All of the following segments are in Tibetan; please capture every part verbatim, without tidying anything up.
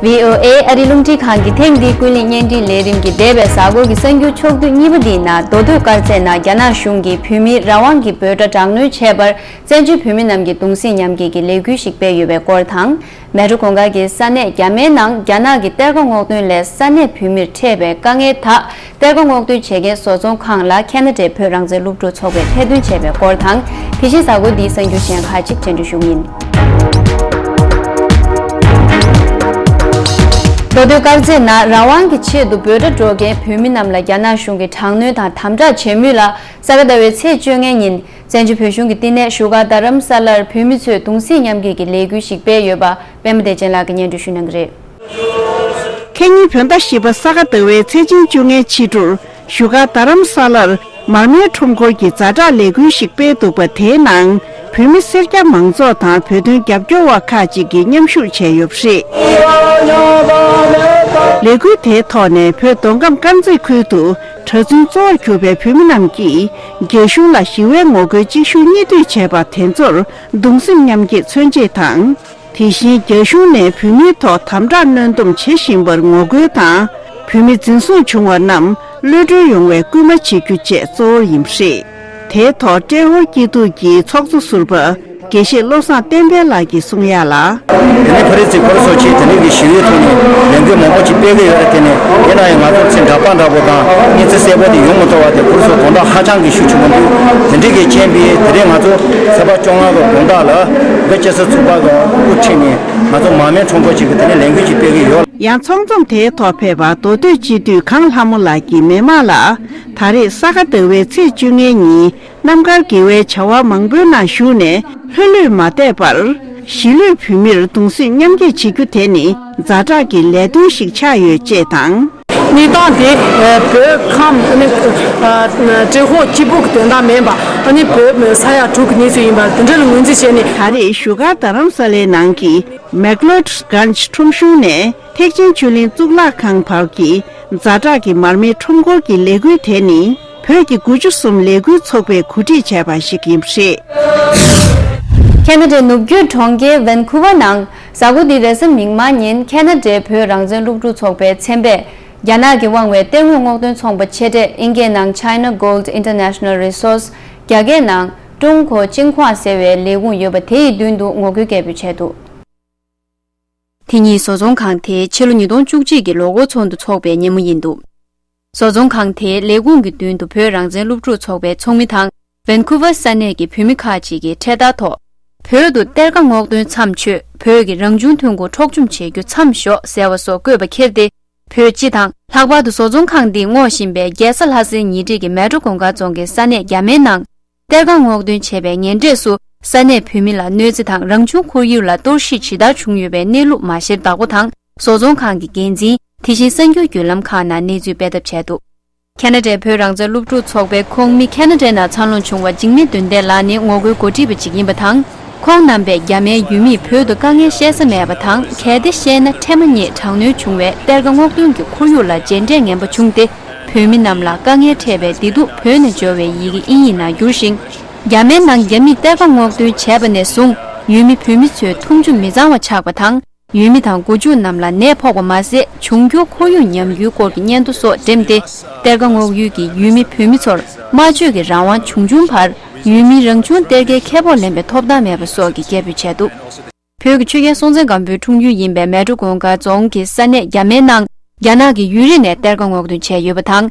བྷི་ཨོ་ཨེ་ཨ་རིའི་རླུང་འཕྲིན་ཁང་གི་ཐེངས་འདིའི་ཀུན་གླེང་བརྙན་འཕྲིན་ལས་རིམ་གྱི་འདས་པའི་གཟའ་འཁོར་གྱི་གསར་འགྱུར་ཕྱོགས་བསྡུས་གཉིས་པ་འདིའི་ནང་མདོ་སྟོད་དཀར་མཛེས་ནང་རྒྱ་ནག་གཞུང་གིས་བོད་མིར་རང་དབང་གི་འབོད་སྒྲ་དྲག་གནོན་བྱས་པར་བཙན་བྱོལ་བོད་མི་རྣམས་ཀྱིས་གདུང་སེམས་མཉམ་སྐྱེད་ཀྱི་ལས་འགུལ་ཞིག་སྤེལ་ཡོད་པའི་སྐོར་དང་། མལ་གྲོ་གུང་དཀར་གྱི་ས་གནས་རྒྱ་མའི་ནང་རྒྱ་ནག་གི་གཏེར་ཁ་སྔོག་འདོན་ལས་ས་གནས་བོད་མིར་འཕྲད་པའི་དཀའ་ངལ་དག་གཏེར་ཁ་སྔོག་འདོན་བྱེད་མཁན་བཟོ་ཚོང་ཁང་ལ་ཁ་ན་ཌའི་བོད་རང་བཙན་སློབ་ཕྲུག་ཚོགས་པས་ཐེར་འདོན་བྱས་པའི་སྐོར་དང་། དེ་བཞིན་གཟའ་འཁོར་འདིའི་གསར་འགྱུར་གཞན་ཁག་ཅིག་སྙན་སྒྲོན་ཞུ་གི་ཡིན། མདོ་སྟོད་དཀར་མཛེས་ནང་རང་དབང་གི་ཆེད་དུ་འབོད་སྒྲ་སྒྲོག་མཁན་བོད་མི་རྣམས་ལ་རྒྱ་ནག་གཞུང་གིས་དྲག་གནོན་དང་དམ་དྲག་བྱེད་མུས་ལ། ས་ག་ཟླ་བའི་ཚེས་བཅོ་ལྔའི་ཉིན། བཙན་བྱོལ་བོད་གཞུང་གི་བསྟི་གནས་བཞུགས་སྒར་རྡ་རམ་ས་ལར་བོད་མི་ཚོས་གདུང་སེམས་མཉམ་སྐྱེད་ཀྱི་ལས་འགུལ་ཞིག་སྤེལ་ཡོད་པ། པད་མ་བདེ་ཆེན་ལགས་ཀྱིས་སྙན་སྒྲོན་ཞུ་གནང་གི་རེད། ཁ་ཉིན་བོད་ཟླ་བཞི་པ་ས་ག་ཟླ་བའི་ཚེས་ཆེན་བཅོ་ལྔའི་ཕྱི་དྲོར་བཞུགས་སྒར་རྡ་རམ་ས་ལར་མར་མེའི་ཁྲོམ་སྐོར་གྱི་ཛ་དྲག་ལས་འགུལ་ཞིག་སྤེལ་འདུག་པ། དེའི་ནང་བོད་མི་སེར་སྐྱ་མང་ཚོགས་དང་བོད་དོན་རྒྱབ་སྐྱོར་བ་ཁག་ཅིག་གིས་མཉམ་ཞུགས་བྱས་ཡོད་པ་རེད། ལས་འགུལ་དེའི་ཐོག་ནས་བོད་མདོ་ཁམས་དཀར་མཛེས་ཁུལ་དུ་གྲྭ་བཙུན་གཙོ་བོར་གྱུར་པའི་བོད་མི་རྣམས་ཀྱིས་རྒྱ་གཞུང་ལ་ཞི་བའི་ངོ་རྒོལ་གཅིག་མཇུག་གཉིས་མཐུད་བྱས་པ་དེ་ཚོར་གདུང་སེམས་མཉམ་སྐྱེད་མཚོན་ཆེད་དང་། དེ་བཞིན་རྒྱ་གཞུང་ནས་བོད་མིའི་ཐོག་དམ་དྲག་གནོན་སྡོམ་བྱེད་བཞིན་པར་ངོ་རྒོལ་དང་། བོད་མི་འཛིན་བཟུང་བྱུང་བ་རྣམས་གློད་གྲོལ་ཡོང་བའི་སྐུལ་མ་བྱེད་རྒྱུ་བཅས་གཙོ་བོར་ཡིན་པ་རེད། དེའི་ཐོག་ཏྲེ་ཧོར་སྐྱིད་སྡུག་གི་ཚོགས་གཙོ་ཟུར་པ་དགེ་བཤེས་བློ་བཟང་བསྟན་འཕེལ་ལགས་ཀྱིས་གསུང་ཡ་ལ། དེ་ནས་ཕ་རི་སི་ཕ་རི་སོགས་ཆེས་དེ་ནས་ཀྱི་ཞི་བའི་ཐོག་ནས་ལས་འགུལ་མང་པོ་ཅིག་སྤེལ་གི་ཡོད་རེད། དེ་ནས་ཡིན་ན་ཡང་ང་ཚོར་ཚེ་འདྲ་པ་འདྲ་པོ་དང་སྙན་ཚིག་གསལ་པོ་དེ་ཡོང་མི་ཐུབ་པ་དེ་ཕ་རི་སོགས་དོན་དག་ཧ་ཅང་གི་ཤུགས་ཆེན་པོ་འདུག་དེ་འདྲའི་གི་རྐྱེན་པས་དེ་རིང་ང་ཚོ་ཚེས་པ་བཅོ་ལྔ་གི་དགོང་དག་ལ་བོད་སྤྱི་སེམས་ཚོགས་པ་གི་དབུ་ཁྲིད་ནས་ང་ཚོ་མར་མེ་ཁྲོམ་སྐོར་ཅིག་གི་དེ་ནས་ལས་འགུལ་ཅིག་སྤེལ་གི་ཡོད། ཡང་ཚོགས་འཛོམས་དེའི་ཐོག་ཕེབས་པ་མདོ་སྟོད་སྤྱི་འཐུས་གངས་ལྷ་མོ་ལགས་ཀྱིས་མི་མང་ལ་ད་རེས་ས་ག་ཟླ་བའི་ཚེས་བཅོ་ལྔའི་ཉིན། རྣམ་དཀར་དགེ་བའི་བྱ་བ་མང་པོའི་ནང་ཞུགས་ནས་ལྷོད་ལྷོད་མ་བསྡད་པར། གཞིས་ལུས་བོད་མིར་གདུང་སེམས་མཉམ་སྐྱེད་བྱེད་རྒྱུ་དེ་ནི་ཛ་དྲག་གི་ལས་དོན་ཞིག་ཆགས་ཡོད་ཅེས་དང་། གནས་སྟངས་དེ་བོད་ཁམས་ཨ་ནི་ཏྲེ་ཧོར་སྐྱིད་སྡུག་གི་དོན་དག་མིན་པ། ཨ་ནི་བོད་ས་ཡ་དྲུག་གི་གནས་ཚུལ་ཡིན་པ་དེ་འདྲ་ལ་ངོས་འཛིན་བྱས་ནས། ད་རེས་བཞུགས་སྒར་རྡ་རམ་ས་ལའི་ནང་གི་མེག་ལོ་ཌི་གྷན་ཇི་ཁྲོམ་གཞུང་ནས། ཐེག་ཆེན་ཆོས་གླིང་གཙུག་ལག་ཁང་བར་གྱི་ཛ་དྲག་གི་མར་མེའི་ཁྲོམ་སྐོར་གྱི་ལས་འགུལ་དེ་ནི་བོད་ཀྱི་དགུ་བཅུ་གསུམ་ལས་འགུལ་ཚོགས་པས་གོ་སྒྲིག་བྱས་པ་ཞིག་ཡིན་པ་རེད། ཁ་ན་ཌའི་ནུབ་རྒྱུད་གྲོང་ཁྱེར་ཝན་ཁུ་ཝར་ནང་གཟའ་འཁོར་འདིའི་རེས་གཟའ་མིག་དམར་ཉིན་ཁ་ན་ཌའི་བོད་རང་བཙན་སློབ་ཕྲུག་ཚོགས་པའི་ཚན་པས་རྒྱ་ནག་གིས་དབང་བའི་གཏེར་དངོས་སྔོག་འདོན་ཚོང་པ་ཆེ་གྲས་ཨིན་སྐད་ནང་China Gold International Resource། རྒྱ་སྐད་ནང་ཀྲུང་གོ་金矿ཟེར་བའི་ལས་ཁུངས་ཡོད་པ་དེ་ཡི་མདུན་དུ་ངོ་རྒོལ་སྐད་འབོད་བྱས་འདུག་དེ་ཉིད་བཟོ་ཚོང་ཁང་དེའི་ཕྱི་ལོ་ཉིས་སྟོང་བཅུ་གཅིག་གི་ལོ་འཁོར་ཚོགས་འདུ་འཚོགས་པའི་ཉིན་མོ་ཡིན་འདུག་བཟོ་ཚོང་ཁང་དེའི་ལས་ཁུངས་ཀྱི་མདུན་དུ་བོད་རང་བཙན་སློབ་ཕྲུག་ཚོགས་པའི་ཚོགས་མི་དང་ཝན་ཁུ་ཝར་ས་གནས་ཀྱི་བོད་མི་ཁག་ཅིག་གིས་འཕྲེད་དར་ཐོག་བོད་དུ་གཏེར་ཁ་སྔོག་འདོན་མཚམས་ཆོད། བོད་ཀྱི་རང་བྱུང་ཐོན་ཁུངས་འཕྲོག་བཅོམ་བྱེད་རྒྱུ་མཚམས་ཞོག་ཟེར་བ་སོགས་བཀོད་པ་འཁྱེར་ཏེ། བོད་སྤྱི་དང་ལྷག་པར་དུ་བཟོ་ཚོང་ཁང་འདིས་སྔོག་བཞིན་པའི་རྒྱལ་ས་ལྷ་སའི་ཉེ་འཁྲིས་ཀྱི་མལ་གྲོ་གུང་དཀར་རྫོང་གི་ས་གནས་རྒྱ་མའི་ནང་། གཏེར་ཁ་སྔོག་འདོན་བྱས་པའི་ཉེ་འབྲེལ་སུ་ས་གནས་བོད་མི་ལ་གནོད་འཚེ་དང་རང་བྱུང་ཁོར་ཡུག་ལ་གཏོར་བཤིག་ཇི་ལྟར་བྱུང་ཡོད་པའི་གནས་ལུགས་མ་ཤེར་བདག་པོ་དང་བཟོ་ཚོང་ཁང་གི་འགན་འཛིན། དེ་བཞིན་གསར་འགྱུར་བརྒྱུད་ལམ་ཁག་ནང་གནས་ཚུལ་སྤེལ་ཐབས་བྱས་འདུག་ཁ་ན་ཌའི་བོད་རང་བཙན་སློབ་ཕྲུག་ཚོགས་པའི་ཁོངས་མི་ཁ་ན་ཌའི་ནང་འཚར་ལོངས་བྱུང་བ་འཇིགས་མེད་བདུན་ལྡན་ལགས་ནི་ངོ་རྒོལ་འགོ་ཁྲིད་པ་ཅིག་ཡིན་པ་དང་། ཁོང་རྣམ་པས་རྒྱ་མིའི་ཡུལ་མིས་བོད་དུ་དཀའ་ངལ་བཤད་ས་མེད་པ་དང་། གལ་ཏེ་བཤད་ན་ཕྲན་བུ་ཉིད་དྲག་གནོན་བྱུང་བའི་གཏེར་ཁ་སྔོག་འདོན་གྱི་ཁོར་ཡུག་ལ་རྗེས་འབྲས་ངན་པ་བྱུང་སྟེ། བོད་མི་རྣམས་ལ་དཀའ་ངལ་འཕྲད་པའི་བདེ་སྡུག་བོད་ནས་འབྱོར་བའི་ཡི་གེ་ཨིན་ཡིག་ནང་བསྒྱུར་ཞིང་། རྒྱ་མིའི་ནང་རྒྱ་མིས་གཏེར་ཁ་སྔོག་འདོན་བྱས་པ་ནས་བཟུང་ཡུལ་མི་བོད་མི་ཚོའི་འཐུང་ཆུ་མི་གཙང་བ་ཆགས་པ་དང་། ཡུལ་མི་དང་སྒོ་ཕྱུགས་རྣམས་ལ་ནད་ཕོག་པ་མ་ཟད། འབྱུང་འགྱུར་ཁོར་ཡུག་ཉམས་རྒུད་སྐོར་གྱི་སྙན་ཐོ་སོགས་འགྲེམས་ཏེ། གཏེར་ཁ་སྔོག་ཡུལ་གྱི་ཡུལ་མི་བོད་མི་ཚོར་སྨྲ་བརྗོད་ཀྱི་རང་དབང་བྱུང་བྱུང་བར་ཡུལ་མིའི་རང་བྱུང་གཏེར་ཁའི་ཁེ་སྤོགས་ལེན་པའི་ཐོབ་ཐང་མེད་པ་སོགས་ཀྱི་སྐད་འབོད་བྱས་འདུག་བོད་ཀྱི་ཆོས་རྒྱལ་སྲོང་བཙན་སྒམ་པོའི་འཁྲུངས་ཡུལ་ཡིན་པའི་མལ་གྲོ་གུང་དཀར་རྫོང་གི་ས་གནས་རྒྱ་མའི་ནང་རྒྱ་ནག་གི་ཡུན་རིང་ནས་གཏེར་ཁ་སྔོག་འདོན་བྱས་ཡོད་པ་དང་།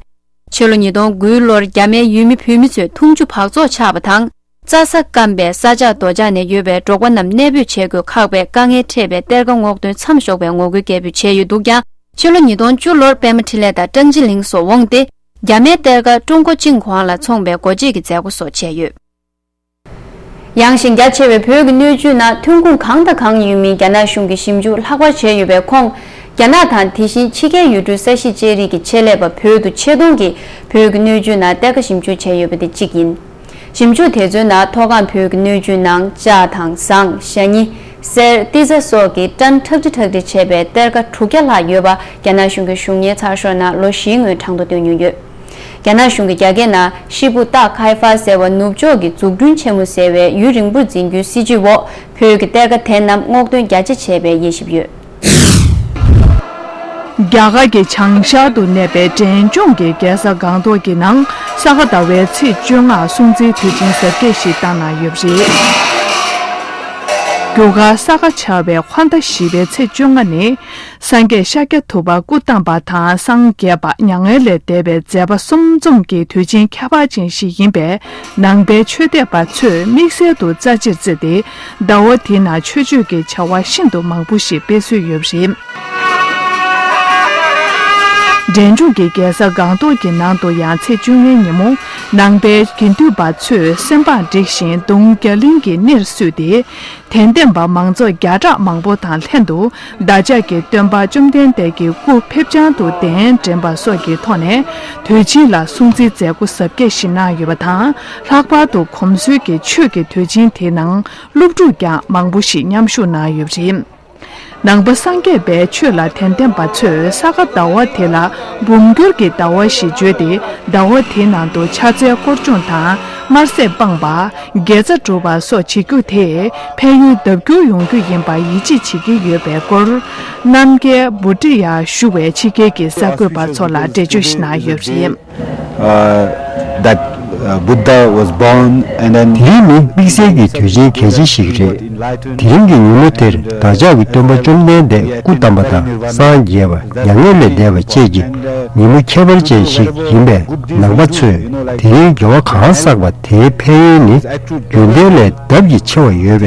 ཕྱི་ལོ་ཉིས་སྟོང་དགུའི་ལོར་རྒྱ་མིའི་ཡུལ་མི་བོད་མི་ཚོའི་འཐུང་ཆུ་འབག་བཙོག་ཆགས་པ་དང་། རྩྭ་ས་སྐམ་པས་ས་ཆ་རྡོ་ཆགས་ནས་ཡོད་པའི་འབྲོག་པ་རྣམས་གནས་སྤོས་བྱེད་དགོས་ཁག་པའི་དཀའ་ངལ་འཕྲད་པའི་གཏེར་ཁ་སྔོག་འདོན་མཚམས་ཞོག་པའི་ངོ་རྒོལ་སྐད་འབོད་བྱས་ཡོད་འདུག་ཀྱང་། ཕྱི་ལོ་ཉིས་སྟོང་བཅུ་ལོར་པད་མ་འཕྲིན་ལས་དང་ཀྲང་ཅི་ལིང་སོགས་འོངས་ཏེ། རྒྱ་མིའི་གཏེར་ཁ་ཀྲུང་གོ་ཅིན་ཁུའང་ལ་འཚོང་པའི་སྒོ་འབྱེད་ཀྱི་མཛད་སྒོ་སོགས་བྱས་ཡོད། ཡངས་ཤིང་རྒྱ་ཆེ་བའི་བོད་ཀྱི་སྣོད་བཅུད་ནང་ཐོན་ཁུངས་གང་དང་གང་ཡིན་མིན་རྒྱ་ནག་གཞུང་གིས་ཞིབ་འཇུག་ལྷག་པར་བྱས་ཡོད་པའི་ཁོངས། རྒྱ་ནག་དང་དེ་བཞིན་ཕྱི་རྒྱལ་ཡུལ་གྲུའི་ས་གཞི་བཅས་རིགས་ཀྱི་ཆེད་ལས་པ་བོད་དུ་ཆེད་གཏོང་གིས་བོད་ཀྱི་སྣོད་བཅུད་ནང་གཏེར་ཁ་ཞིབ་འཇུག་བྱས་ཡོད་པ་དེ་གཅིག་ཡིན། ཞིབ་འཇུག་དེ་ཚོའི་ནང་མཐོ་སྒང་བོད་ཀྱི་སྣོད་བཅུད་ནང་ལྕགས་དང་ཟངས། ཞ་ཉི། གསེར། ཏི་ཙ་སོགས་ཀྱི་ཊན་ཁྲག་ཁྲིག་ཁྲག་ཁྲིག་བྱས་པའི་གཏེར་ཁ་དྲུག་བརྒྱ་ལྷག་ཡོད་པ་རྒྱ་ནག་གཞུང་གི་གཞུང་གཉེར་ཚགས་ཤོག་ནང་ལོ་བཞིའི་སྔོན་གྲངས་ཐོ་བཏོན་མྱོང་ཡོད། རྒྱ་ནག་གཞུང་གིས་རྒྱ་སྐད་ནང་ཤི་པུ་ཏཱ་ཁའི་ཧྥ་ཟེར་བ་ནུབ་ཕྱོགས་ཀྱི་འཛུགས་སྐྲུན་ཆེན་མོ་ཟེར་བའི་ཡུན་རིང་པོར་འཛིན་རྒྱུའི་སྲིད་བྱུས་འོག་བོད་ཀྱི་གཏེར་ཁ་དེ་རྣམས་སྔོག་འདོན་རྒྱ་ཆེ་བྱས་པའི་དབྱེ་ཞིབ་ཡོད། རྒྱ་གར་གྱི་བྱང་ཤར་དུ་གནས་པའི་འབྲས་ལྗོངས་ཀྱི་རྒྱལ་ས་སྒང་ཏོག་གི་ནང་ས་ག་ཟླ་བའི་ཚེས་བཅོ་ལྔ་སྲུང་བརྩིའི་དུས་ཆེན་གཟབ་རྒྱས་ཤིག་བཏང་གནང་ཡོད་པ་རེད། རྒྱུ་སྐར་ས་ག་འཆར་བའི་འཁོར་ཟླ་བཞི་པའི་ཚེས་བཅོ་ལྔ་ནི། སངས་རྒྱས་ཤཱཀྱ་ཐུབ་པ་སྐུ་བལྟམས་པ་དང་སངས་རྒྱས་པ་མྱ་ངན་ལས་འདས་པའི་མཛད་པ་གསུམ་འཛོམས་ཀྱི་དུས་ཆེན་ཁྱད་པར་ཅན་ཞིག་ཡིན་པས། ནང་པའི་ཆོས་དད་པ་ཚོས་དམིགས་བསལ་དུ་རྩ་ཆེར་བརྩིས་ཏེ། ཟླ་བ་དེའི་ནང་ཆོས་སྤྱོད་ཀྱི་བྱ་བ་ཤིན་ཏུ་མང་པོ་ཞིག་སྤེལ་སྲོལ་ཡོད་པ་རེད། འབྲས་ལྗོངས་ཀྱི་རྒྱལ་ས་སྒང་ཏོག་གི་ནང་དུ་ཡང་ཚེས་བཅོ་ལྔའི་ཉིན་མོ། ནང་པའི་དགེ་འདུན་པ་ཚོས་སེམས་པ་འགྲིག་བཞིན་གདུང་རྒྱ་གླིང་གི་སྣེར་བསུས་ཏེ། དད་ལྡན་པ་མང་ཚོགས་བརྒྱ་ཕྲག་མང་པོ་དང་ལྷན་དུ། བདག་ཅག་གི་སྟོན་པ་བཅོམ་ལྡན་འདས་ཀྱི་སྐུ་ཕེབས་བྱང་དུ་གདན་འདྲེན་པ་སོགས་ཀྱི་ཐོག་ནས། དུས་ཆེན་ལ་སྲུང་བརྩིའི་མཛད་སྒོ་གཟབ་རྒྱས་ཤིག་གནང་ཡོད་པ་དང་། ལྷག་པར་དུ་གོམས་སྲོལ་གྱི་ཆོས་ཀྱི་དུས་ཆེན་དེའི་ནང་སློབ་ཕྲུག་ཀྱང་མང་པོ་ཞིག་མཉམ་ཞུགས་གནང་ཡོད་པ་རེད། ནང་པ་སངས་རྒྱས་པའི་ཆོས་ལ་དད་ལྡན་པ་ཚོས་ས་ག་ཟླ་བ་དེ་ལ་འབུམ་འགྱུར་གྱི་ཟླ་བ་ཞེས་བརྗོད་དེ། ཟླ་བ་དེའི་ནང་དུ་ཕྱག་འཚལ་སྐོར་སྦྱོང་དང་དམར་ཟས་སྤངས་པ། དགེ་རྩ་སྒྲུབ་པ་སོགས་བྱེད་རྒྱུ་དེས་ཕན་ཡོན་ལྡབ་འགྱུར་ཡོང་རྒྱུ་ཡིན་པར་ཡིད་ཆེས་བྱེད་ཀྱི་ཡོད་པའི་སྐོར། རྣམ་རྒྱལ་བྷུ་ཏི་ཡ་བཞུགས་པའི་ཕྱི་རྒྱལ་གྱི་གསར་འགོད་པ་ཚོ་ལ་འགྲེལ་བརྗོད་ཞིག་གནང་ཡོད་པ་རེད། Uh, that uh, Buddha was born and then དེ་རིང་ནི་དམིགས་བསལ་གྱི་དུས་ཆེན་གལ་ཆེ་ཞིག་རེད། དེ་རིང་གི་ཉིན་མོ་དེར་བདག་ཅག་གི་སྟོན་པ་བཅོམ་ལྡན་འདས་སྐུ་བལྟམས་པ་དང་སངས་རྒྱས་པ། མྱ་ངན་ལས་འདས་པ་བཅས་ཀྱི་ཉིན་མོ་ཁྱད་པར་ཅན་ཞིག་ཡིན་པས། ནང་པ་ཚོས་དེ་རིང་དགེ་བ་གང་བསགས་པ་དེའི་ཕན་ཡོན་ནི་རྒྱུན་ལྡན་ལས་ལྡབ་ཀྱིས་ཆེ་བ་ཡོད་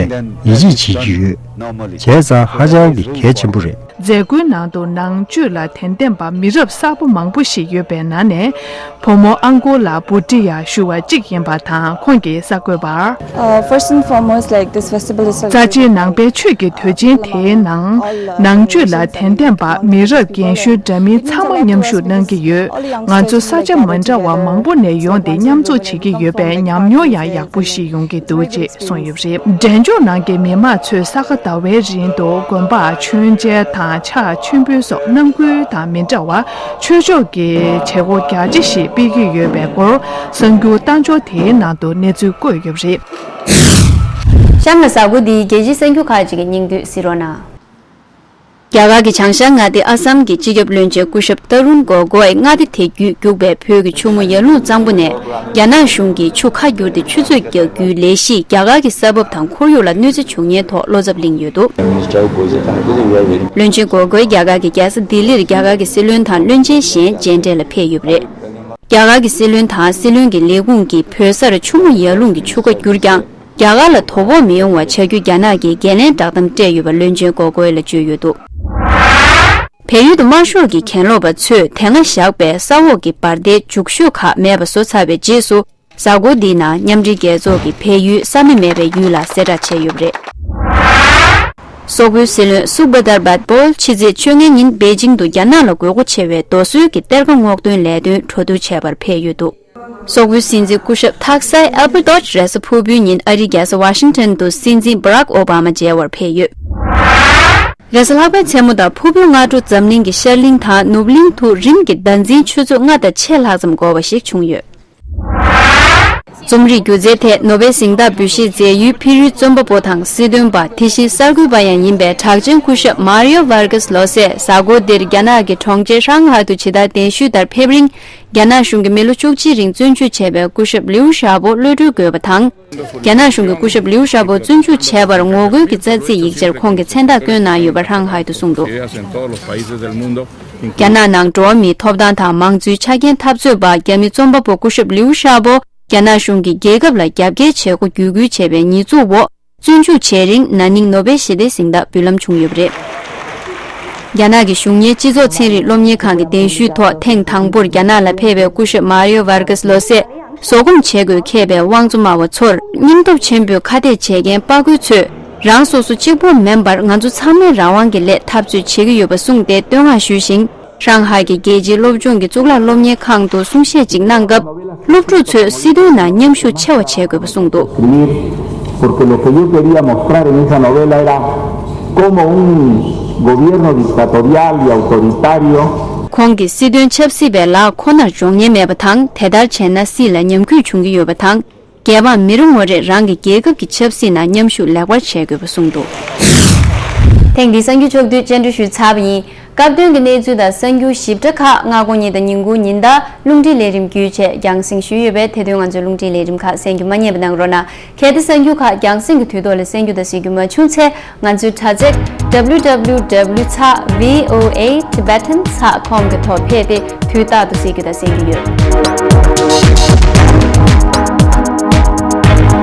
པས་ཡིད་ཆེས་བྱེད་ཀྱི་ཡོད། བྱས་ཙང་ཧ་ཅང་གི་གལ་ཆེན་པོ་རེད། མཛད་སྒོའི་ནང་དུ་ནང་ཆོས་ལ་དད་ལྡན་པ་མི་རབས་གསར་པ་མང་པོ་ཞིག་ཡོད་པའི་ནང་ནས། བུ་མོ་ཨང་གོ་ལ་བྷུ་ཏི་ཡ་ཞུ་བ་གཅིག་ཡིན་པ་དང་། ཁོང་གིས་གསར་འགོད་པར། Uh, first and foremost, like, this festival is རྩ་ཆེའི་ནང་པའི་ཆོས་ཀྱི་དུས་ཆེན་དེའི་ནང་། ནང་ཆོས་ལ་དད་ལྡན་པ་མི་རབས་རྒན་གཞོན་འདྲ་མིན་ཚང་མ་མཉམ་ཞུགས་གནང་གི་ཡོད། ང་ཚོ་ས་ཆ་མི་འདྲ་བ་མང་པོ་ནས་ཡོང་སྟེ་མཉམ་འཛོམས་བྱེད་ཀྱི་ཡོད་པས་ཉམས་མྱོང་ཡང་ཡག་པོ་ཞིག་ཡོང་གི་འདུག་ཅེས་གསུངས་ཡོད་པ་རེད། འབྲས་ལྗོངས་ནང་གི་མི་མང་ཚོས་ས་ག་ཟླ་བའི་རིང་དུ་དགོན་པར་མཆོད་མཇལ་དང་ཕྱག་མཆོད་འབུལ་སོགས་རྣམ་ཀུན་དང་མི་འདྲ་བར་ཆོས་ཕྱོགས་ཀྱི་བྱེད་སྒོ་རྒྱ་ཆེ་ཞིག་སྤེལ་གྱི་ཡོད་པའི་སྐོར། གསར་འགྱུར་གཏམ་བརྗོད་དེའི་ནང་དུ་གནས་ཚུལ་བཀོད་ཡོད་པ་རེད། གཤམ་ལ་གཟའ་འཁོར་འདིའི་རྒྱལ་སྤྱིའི་གསར་འགྱུར་ཁག་ཅིག་གི་སྙིང་བསྡུས་གཟིགས་རོགས་གནང་། རྒྱ་གར་གྱི་བྱང་ཤར་མངའ་སྡེ་ཨ་སམ་གྱི་སྤྱི་ཁྱབ་བློན་ཆེན་སྐུ་ཞབས་ཏ་རུན་གོ་གོའི་མངའ་སྡེ་དེ་བརྒྱུད་རྒྱུག་པའི་བོད་ཀྱི་ཆུ་མོ་ཡར་ཀླུང་གཙང་པོ་ནས་རྒྱ་ནག་གཞུང་གིས་ཆུ་ཁ་བསྒྱུར་ཏེ་ཆུ་མཛོད་རྒྱག་རྒྱུའི་ལས་གཞིས་རྒྱ་གར་གྱི་ས་བབ་དང་ཁོར་ཡུག་ལ་གནོད་འཚེ་བྱུང་ཉེན་ཐོག་བློ་འཚབ་གླེང་ཡོད་འདུག། བློན་ཆེན་གོ་གོའི་རྒྱ་གར་གྱི་རྒྱལ་ས་ལྡི་ལིར་རྒྱ་གར་གྱི་སྲིད་བློན་དང་བློན་ཆེན་གཞན་མཇལ་འཕྲད་ལ་ཕེབས་ཡོད་པ་རེད། རྒྱ་གར་གྱི་སྲིད་བློན་དང་སྲིད་བློན་གྱི་ལས་ཁུངས་ཀྱིས་བོད་སར་ཆུ་མོ་ཡར་ཀླུང་གི་ཆུ་ཁ་བསྒྱུར་ཀྱང་། རྒྱ་གར་ལ་དོ་ཕོག་མི་ཡོང་བ་བྱ་རྒྱུ་རྒྱ་ནག་གིས་འགན་ལེན་བསྒྲགས་གཏམ་སྤྲད་ཡོད་པ་བློན་ཆེན་གོ་གོའི་ལ་བརྗོད་ཡོད་འདུག། བལ་ཡུལ་དུ་དམར་ཤོག་གི་གྱེན་ལོག་པ་ཚོས་དེ་སྔ་བཞག་པའི་ས་འོག་གི་འབར་མདེལ་རྒྱུག་ཤོག་ཁག་མེད་པ་བཟོ་ཚར་བའི་རྗེས་སུ། གཟའ་འཁོར་འདིའི་ནང་མཉམ་འབྲེལ་རྒྱལ་ཚོགས་ཀྱིས་བལ་ཡུལ་ས་མེ་མེད་པའི་ཡུལ་ལ་གསལ་བསྒྲགས་བྱས་ཡོད་པ་རེད། སོག་པོའི་སྲིད་བློན་སུག་བྷ་དར་བྷད་པོལ་ཕྱི་ཚེས་བཅོ་ལྔ་ཉིན་པེ་ཅིང་དུ་རྒྱ་ནག་ལ་དགོས་མཁོ་ཆེ་བའི་རྡོ་སོལ་གྱི་གཏེར་ཁ་སྔོག་འདོན་ལས་དོན་གྲོས་བསྡུར་བྱས་པར་ཕེབས་ཡོད་འདུག། སོག་པོའི་སྲིད་འཛིན་སྐུ་ཞབས་ཐག་སའི་ཨལ་བྷར་ཏོ་རེས་གཟའ་ཕུར་བུའི་ཉིན་ཨ་རིའི་རྒྱལ་ས་ཝ་ཤིང་ཊོན་དུ་སྲིད་འཛིན་བྷ་རག་ཨོ་བྷ་མ་མཇལ་བར་ཕེབས་ཡོད། རེས་གཟའ་ལྷག་པའི་མཚན་མོ་དང་ཕུར་བུའི་སྔ་དྲོ་འཛམ་གླིང་གི་ཤར་གླིང་དང་ནུབ་གླིང་དུ་རིམ་གྱིས་ཟླ་འཛིན་ཆུ་ཚོད་ལྔ་དང་ཕྱེད་ལྷག་ཙམ་འགོར་བ་ཞིག་བྱུང་ཡོད། རྩོམ་རིག་སྒྱུ་རྩལ་ཐད་ནོ་བེལ་གཟེངས་རྟགས་འབུལ་བཞེས་མཛད་ཡུལ་ཕི་རུའི་རྩོམ་པ་པོ་དང་སྲིད་དོན་པ། དེ་བཞིན་གསར་འགོད་པ་ཡང་ཡིན་པའི་གྲགས་ཅན་སྐུ་ཞབས་མཱ་རི་ཡོ་ཝར་ཀེས་ལོ་སེ་གཟའ་འཁོར་འདིར་རྒྱ་ནག་གི་གྲོང་ཁྱེར་ཧྲང་ཧའེ་དུ་ཇི་ལྟར་གདན་ཞུས་ལྟར་ཕེབས་རིང་། རྒྱ་ནག་གཞུང་གིས་མི་ལོ་བཅུ་གཅིག་རིང་བཙོན་འཇུག་བྱས་པའི་སྐུ་ཞབས་ལིའུ་ཞའོ་པོ་གློད་གྲོལ་དགོས་པ་དང་། རྒྱ་ནག་གཞུང་གིས་སྐུ་ཞབས་ལིའུ་ཞའོ་པོ་བཙོན་འཇུག་བྱས་པར་ངོ་རྒོལ་གྱི་རྩ་ཚིག་ཡིག་ཆར་ཁོང་གིས་མཚན་རྟགས་བསྐྱོན་གནང་ཡོད་པ་ཧྲང་ཧའེ་དུ་གསུངས་འདུག། རྒྱ་ནག་ནང་འགྲོ་བ་མིའི་ཐོབ་ཐང་དང་མང་གཙོའི་ཆ་རྐྱེན་འཐབ་རྩོད་པ་རྒྱ་མི་རྩོམ་པ་པོ་སྐུ་ཞབས་ལིའུ་ཞའོ་པོ་རྒྱ་ནག་གཞུང་གིས་རྒྱལ་ཁབ་ལ་རྒྱབ་འགལ་བྱེད་སྒོ་བརྒྱུད་སྐུལ་བྱས་པའི་ཉེས་འཛུགས་འོག་བཙོན་འཇུག་བྱས་རིང་ན་ནིང་ནོ་བེལ་ཞི་བདེའི་གཟེངས་རྟགས་འབུལ་ལམ་བྱུང་ཡོད་པ་རེད། རྒྱ་ནག་གི་གཞུང་གཉེར་སྤྱི་ཚོགས་ཚན་རིག་སློབ་གཉེར་ཁང་གི་གདན་ཞུའི་ཐོག་ཐེངས་དང་པོར་རྒྱ་ནག་ལ་ཕེབས་པའི་སྐུ་ཞབས་མཱ་རི་ཡོ་ཝར་ཀེས་ལོ་སེ་བཟོད་སྒོམ་བྱེད་དགོས་འཁེལ་བའི་དབང་གཙོ་སྨྲ་བ་ཚོར་སྙིང་སྟོབས་ཆེན་པོས་ཁ་གཏད་བྱེད་མཁན་དཔའ་རྒོད་ཚོས་རང་སོ་སོ་གཅིག་པོ་མིན་པར་ང་ཚོ་ཚང་མས་རང་དབང་གི་སླད་འཐབ་རྩོད་བྱེད་ཀྱི་ཡོད་པ་གསུངས་ཏེ་བསྟོད་བསྔགས་ཞུས་ཤིང་། ཧྲང་ཧའེ་གྱི་རྒྱལ་སྤྱིའི་སློབ་སྦྱོང་གི་གཙུག་ལག་སློབ་གཉེར་ཁང་དུ་གསུང་བཤད་ཅིག་གནང་སྐབས། སློབ་ཕྲུག་ཚོས་སྲིད་དོན་ནང་མཉམ་ཞུགས་ཆེ་བ་བྱེད་དགོས་པ་གསུངས་འདུག། Escribir, porque lo que yo quería mostrar en esa novela era cómo un gobierno dictatorial y autoritario ཁོང་གིས་སྲིད་དོན་ཆབ་སྲིད་པའི་ལག་ཁོ་ནར་འཇོག་ཉེན་མེད་པ་དང་། དེ་ལྟར་བྱས་ན་སྲིད་ལ་ཉམས་རྒུད་འབྱུང་གི་ཡོད་པ་དང་། རྒྱལ་འབངས་མི་རེ་ངོ་རེས་རང་གི་རྒྱལ་ཁབ་ཀྱི་ཆབ་སྲིད་ནང་མཉམ་ཞུགས་ལེགས་པར་བྱེད་དགོས་པ་གསུངས་འདུག། ཐེངས་འདིའི་གསར་འགྱུར་ཕྱོགས་བསྡུས་སྤྱན་འདྲེན་ཞུས་ཚར་བ་ཡིན། སྐབས་དོན་གྱི་གནས་ཚུལ་དང་གསར་འགྱུར་ཞིབ་ཕྲ་ཁག་སྔ་དགོང་ཉིན་དང་ཉིན་གུང་ཉིན་ལྟར་རླུང་འཕྲིན་ལས་རིམ་བརྒྱུད་བཅས་རྒྱང་སྲིང་ཞུས་ཡོད་པས། དེ་དུས་ང་ཚོའི་རླུང་འཕྲིན་ལས་རིམ་ཁག་གསན་རྒྱུ་མ་བསྙེལ་བ་གནང་རོགས་གནང་། གལ་ཏེ་གསར་འགྱུར་ཁག་རྒྱང་སྲིང་གི་དུས་ཐོག་ལ་གསན་རྒྱུ་དང་གཟིགས་རྒྱུ་མ་བྱུང་ཚེ། ང་ཚོའི་དྲ་ཚིགས་W W W ཚེག་V O A Tibetan ཚེག་com གི་ཐོག་ཕེབས་ཏེ་དུས་རྟག་ཏུ་གཟིགས་རྒྱུ་དང་གསན་རྒྱུ་ཡོད།